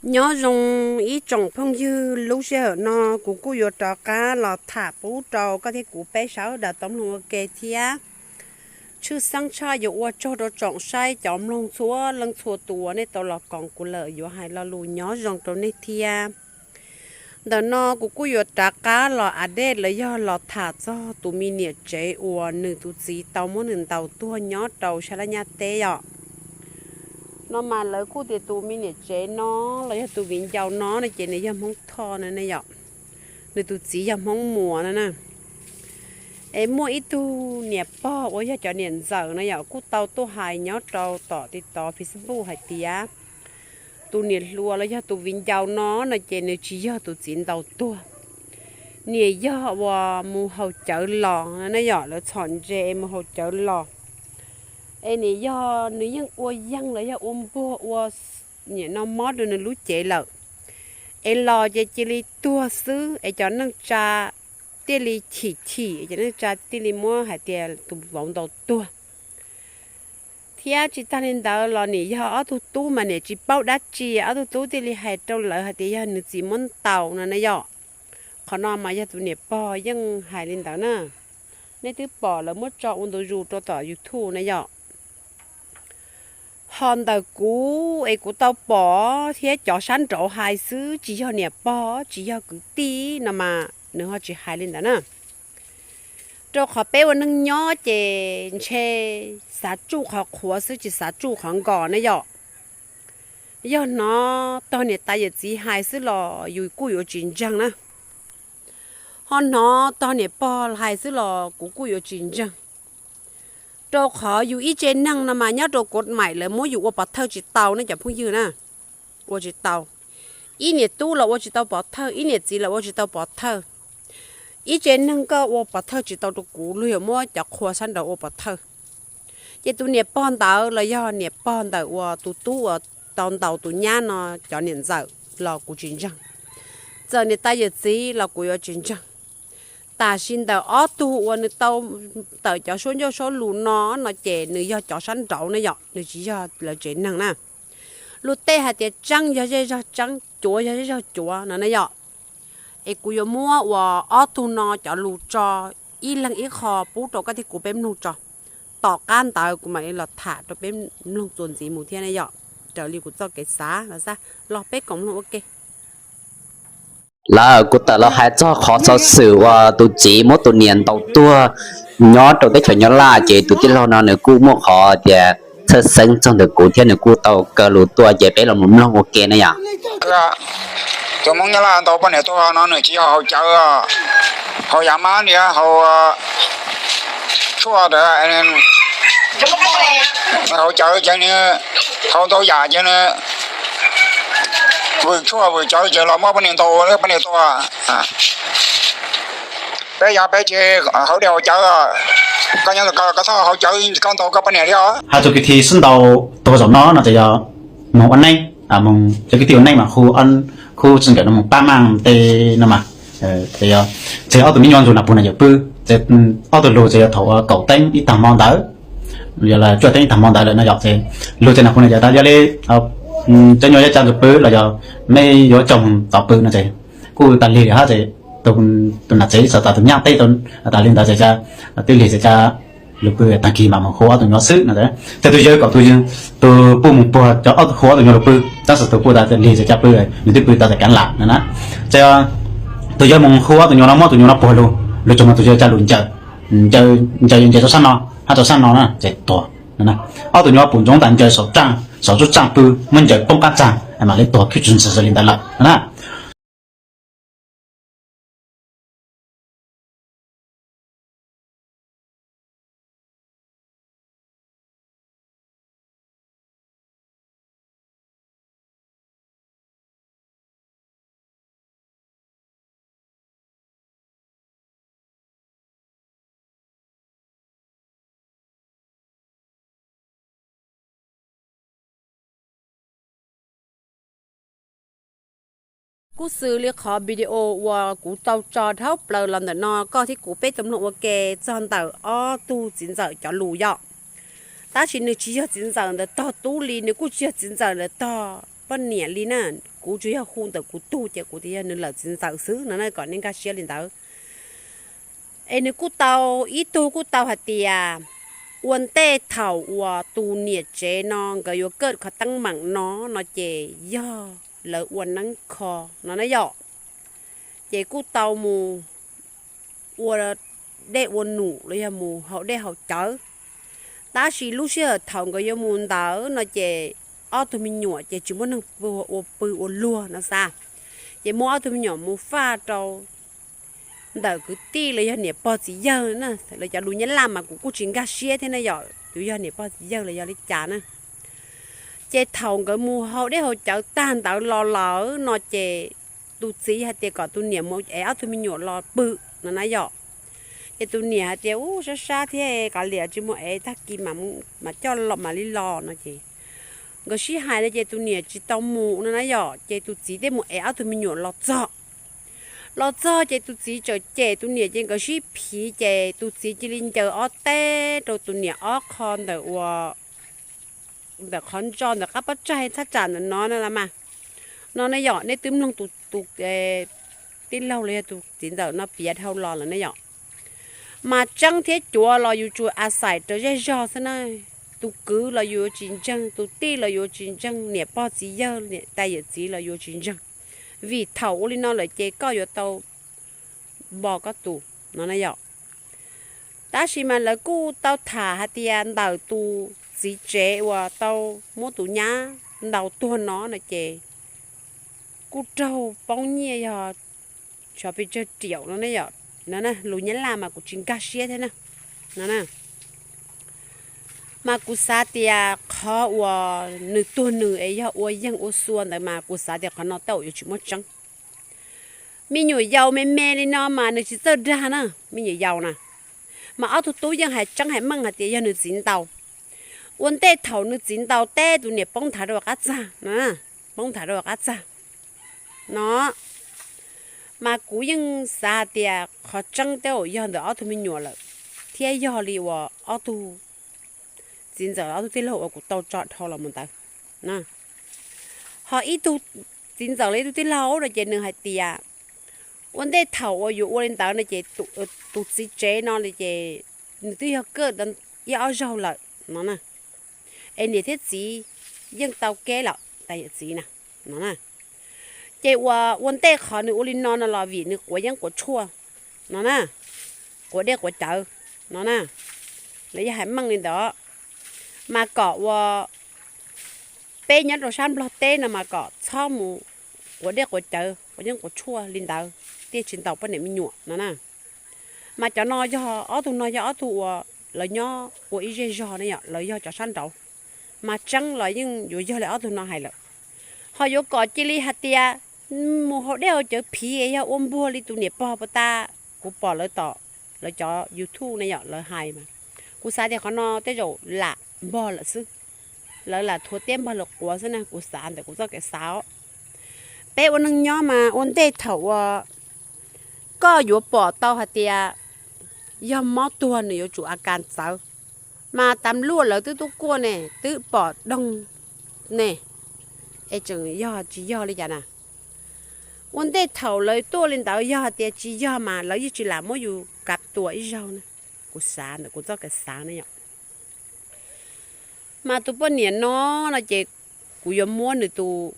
Nyob zoo ib tsoom phooj ywg, lub sij hawm no kuv kuj yuav rov qab los tham pub rau koj thiab kuv peb sawv daws tau mloog ua ke thiab. Tshwj xeeb tshaj yuav ua tsaug rau tsoom saib cov mloog txhua leej txhua tus uas nej tau los koom kuv lawm, yuav hais lo lus nyob zoo rau nej thiab. Ntawm no kuv kuj yuav rov qab los update los yog los tham txog tus me niam tsev uas nws tus txiv tau muab nws ntaus tuag nyob rau sab laj nyaj teb yom. No mas lawv kuj tias tus me niam tsev no los yog tus viv ncaus no no ces nws yog Hmoob Thoj no ne yom. Nws tus txiv yog Hmoob Muas no na. Es muaj ib tug niam pog uas yog cov niam ntxawm no yom, kuj tau tuaj hais nyob rau tom TikTok, Facebook hais tias tus niam hluas los yog tus viv ncaus no no ces nws tsis yog tus txiv ntaus tuag. Niam yog uas mus haus cawv los no ne yom, lawv txhom ntses es mus haus cawv los. Es niam yog nws yeej ua yeeg los yog ua npuag ua niam no mob rau nws lub cev lawm. Es los ces cia li tuag xwb es cov neej tsa thiaj li chim chim, cov neej tsa thiaj li muab hais tias tus vauv ntaus tuag. Thiab tsis tag li ntawd los niam yog ob tug tub mas niam tsis paub dab tsi, ob tug tub thiaj li hais rau lawv hais tias yog nws txiv muab ntaus no na yom. Qhov no mas yog tus niam pog yeej hais li ntawd na. Nej twb pom lawv muab tso ua ntu zus rau tom YouTube na yom. Ho ntawm kuv es kuv tau pom thiab cov sab nraud hais xwb, tsis yog niam pog tsis yog kwv tij no mas nws ho tsis hais li ntawd na. Rau qhov peb ua neej nyob ces ntshe xav tsuj qhov qhuav xwb tsis xav tsuj qhov nkos ne yom. Yog hnov tog niam tais yawm txiv hais xwb los yus kuj yuav tsis ntseeg na. Ho hnov tog niam pog hais xwb los kuv kuj yuav tsis ntseeg. Rau qhov yus ib tse neeg no mas nyob rau kuv maim lawv muab yus ua pov thawj tsis tau ne cov phooj ywg na. Ua tsis tau. Ib niam tub los ua tsis tau pov thawj, ib niam txiv los ua tsis tau pov thawj. Ib tse neeg koj ua pov thawj tsis tau rau kuv, luag yuav muab cov qhua sab nraud ua pov thawj. Ces tus niam pog ntawd los yog niam pog ntawm uas tus tub uas tau ntaus tus nyab no cov niam ntxawm los kuv tsis ntseeg. Txawm niam tais yawm txiv los kuv yuav tsis ntseeg. Tam sim ntawm ob tug uas nws tau tawm cov suab ncauj suab lus no no ces nws yog cov sab nraud ne yom, nws tsis yog lawv tsev neeg na. Lus tej hais tias tseeb yog zej zog tseeb, cuav yog zej zog cuav no ne yom. Es kuv yuav muab uas ob tug no cov lus tso ib leeg ib qho pub rau koj thiab kuv peb mloog tso. Tom qab ntawd kuv mam li los tham rau peb mloog txuas ntxiv mus thiab ne yom. Raws li kuv txoj kev xav los xav los peb koom mloog ua ke. Lawv kuj tawm los hais txog qhov xov xwm uas tus txiv muab tus niam ntaus tuag nyob rau teb chaws Nyab Laj, ces tus tij laug no nws kuj muaj qhov tias txhawj xeeb txog ntawm kuv thiab nws kuj tau kaw lus tuaj, ces peb los mus mloog ua ke na yom. Tus Hmoob Nyab Laj ntaus poj niam tuag no nws tsis yog haus cawv, haus yav mab niag haus tshuaj ntawd, haus cawv ces nws haus ntau yam ces nws vwm tshuaj vwm cawv ces los muab poj niam ntaus poj niam tuag. Peb yav peb ces haus dej haus cawv, koj nyob koj txhob haus cawv koj ntaus koj poj niam thiab. Hais txog kwv tij sib ntaus tuag zaum no no ces yog moog ua neej, moog cov kwv tij ua neej mas khu, khu tsis nkawm no moog pab maaj tej no mas, ces yog, ces ob tug me nyuam ntxug Nas Pug Nas Yawm pw, ces ob tug lug ces yog thaum ua kaum teev ib tag hmo ntawd, yog los cuaj teev ib tag hmo ntawd lawm no yog ces lug ces Nas Pug Nas Yawm tas yog li cov nyuam yaj ca ntxug pw los yog mej yuav coj moog tod pw no ces kuj tas lig hab ces tus nam tsev txawm tas tus nyab teb tas lig ntawd ces twb lig ces ca lug pw, tag kis mam moog hu ob tug nyuam xwb no. Ces tus yawg kom tus, tus puj moog puag cov ob tug, hu ob tug nyuam lug pw, tab sis tus puj tas lig ces ca pw, nws twb pw tas tas kav lam no na. Ces tus yawg moog hu ob tug nyuam no, muab tus nyuam no puag lug, lug tsuas moog tus yawg ca lug ncaws, ncaws ncaws rau sab no hab rau sab no na ces tuag. Ob tug nyuam pum ntsoov tas ncaws saum tsaaj, saum tsuj tsaaj pw, muab ncaws poob qab tsaag mam li tuag khwb tsuag ntxhw li ntawd lawm na. Kuj xws li qhov video uas kuv tau tso dhau plaws los ntawm no, koj thiab kuv peb tau mloog ua ke txog ntawm ob tug txiv ntxawm cov lus yom. Tab sis nws tsis yog txiv ntxawm ntawm tog tub li, nws kuj tsis yog txiv ntxawm ntawm tog poj niam li na. Kuv tsuas yog hu ntawm kuv tug ces kuv tias yog nws lawm txiv ntxawm xwb no na, kom nej nkag siab li ntawd. Es nws kuj tau, ib tug kuj tau hais tias ua ntej thaum uas tus niam tsev no nkawd yuav kaj qhov teeb meem no no ces yog lawv ua neeb kho no na yom. Ces kuj tau mus ua dej ua num los yog mus haus dej haus cawv. Tab sis lub sij hawm thaum nkawd yuav mus ntawd no ces ob tug me nyuam ces tsis muaj neeg ua pw ua luag no xav, ces muab ob tug me nyuam mus faj rau ntawm kwv tij los yog niam pog txiv yawg na. Lawv cov lus nyab laj mas kuv kuj tsis nkag siab thiab na yom, yuav yog niam pog txiv yawg los yog li cas na. Ces thaum nkawd mus haus dej haus cawv tag ntawd los lawm no ces tus txiv hais tias kom tus niam mus ev ob tug me nyuam los pw no na yom. Ces tus niam hais tias, Ub, sab sab thiab, kav liam, tsis mus ev, tag kis mam coj los mam li los no ces nkawd sib hais no ces tus niam tsis tau mus no na yom, ces tus txiv thiaj mus ev ob tug me nyuam los txog. Los txog ces tus txiv txawm cem tus niam ces nkawd sib phiv ces tus txiv cia li ncaws ob teg rau tus niam ob qho ntawm ua ntawm qhov ntso ntawm qab pob tsaig thaj tsam ntawm no na los mas. No ne yom, nej twb mloog tus tij laug los yog tus txiv ntxawm no piav dhau los lawm ne yom. Mas tseeb thiab cuav los yus tsuas a xais rau zej zog xwb na. Tus kwv los yus yuav tsis ntseeg, tus tij los yus yuav tsis ntseeg, niam pog txiv yawg, niam tais yawm txiv los yus yuav tsis ntseeg. Vim thaum ua li no lawm ces koj yuav tau npo koj tus no na yom. Tab sis mas lawv kuj tau tham hais tias ntawm tus txiv tsev uas tau muab tus nyab ntaus tuag no no ces kuj raug poob nyiaj yog xyov pes tsawg riaum no ne yom. No lus nyab laj mas kuv tsis nkag siab thiab na. No mas kuv xav tias qhov uas nws tuag nws es yog ua yeeg ua xua ntawd mas kuv xav tias qhov no tej zaum yuav tsis muaj tseeb. Me nyuam yaus me me li no mas nws tsis txawj dag na, me nyuam yaus na. Mas ob tug tub yeej hais tseeb hais meej hais tias yog nws txiv ntaus. Ua ntej thaum nws txiv ntaus teb tus niam poob nthav rau qab txag no, poob nthav rau qab txag no. Mas kuv yeej xav hais tias qhov tseeb tej zaum yog ntawm ob tug me nyuam lawm, thiab yog li uas ob tug txiv ntxawm ob tug tij laug uas kuv tau tso dhau los mus ntawd. Ho ib tug txiv ntxawm los ib tug tij laug no ces nws hais tias ua ntej thaum uas yuav ua li ntawd no ces tus txiv tsev no ces nws twb yog kaj ib ob zaug lawm no na. Es niam thiab txiv yeej tau kev lawm, tais yawm txiv na, no na. Ces ua ua ntej qhov nws ua li no no los vim nws quav yeeb quav tshuaj no na, quav dej quav cawv no na. Lawv yog hais meej li ntawd, mas kom ua peb nyob rau sab Nplog teb no mas kom txhob mus quav dej quav cawv quav yeeb quav tshuaj li ntawd, thiaj tsis ntaus poj niam me nyuam no na. Mas cov no yog ob tug no yog ob tug uas lawv nyob ua ib zej zog ne yom, lawv yog cov sab nraud. Mas tseeb los yeej yuav yog li ob tug no hais lawm. Ho yuav kom cia li hais tias mus haus dej haus cawv phiv yog ua npuag li tus niam pog puas tas, kuv pom lawv tom lawv cov YouTube ne yom, lawv hais mas kuv xav tias qhov no tej zaum lam npog lawm xwb. Lawv lam thuav tiab npog lawv quav xwb na, kuv xav ntawm kuv txoj kev xav. Peb ua neeg nyob mas ua ntej thaum uas koj yuav pom tau hais tias yog mob tuag nws yuav tsum a kas txawv, mas tas luaj lawv twb tub kuaj ne, twb pom doog ne, es tseem yog tsis yog li cas na. Ua ntej thaum lawv tuaj li ntawd yog hais tias tsis yog mas lawv yeej tsis lam muab yus kav tua ib zaug na. Kuv xav ntawm kuv txoj kev xav ne yom. Mas tus poj niam no no ces kuv yuav muab nws tus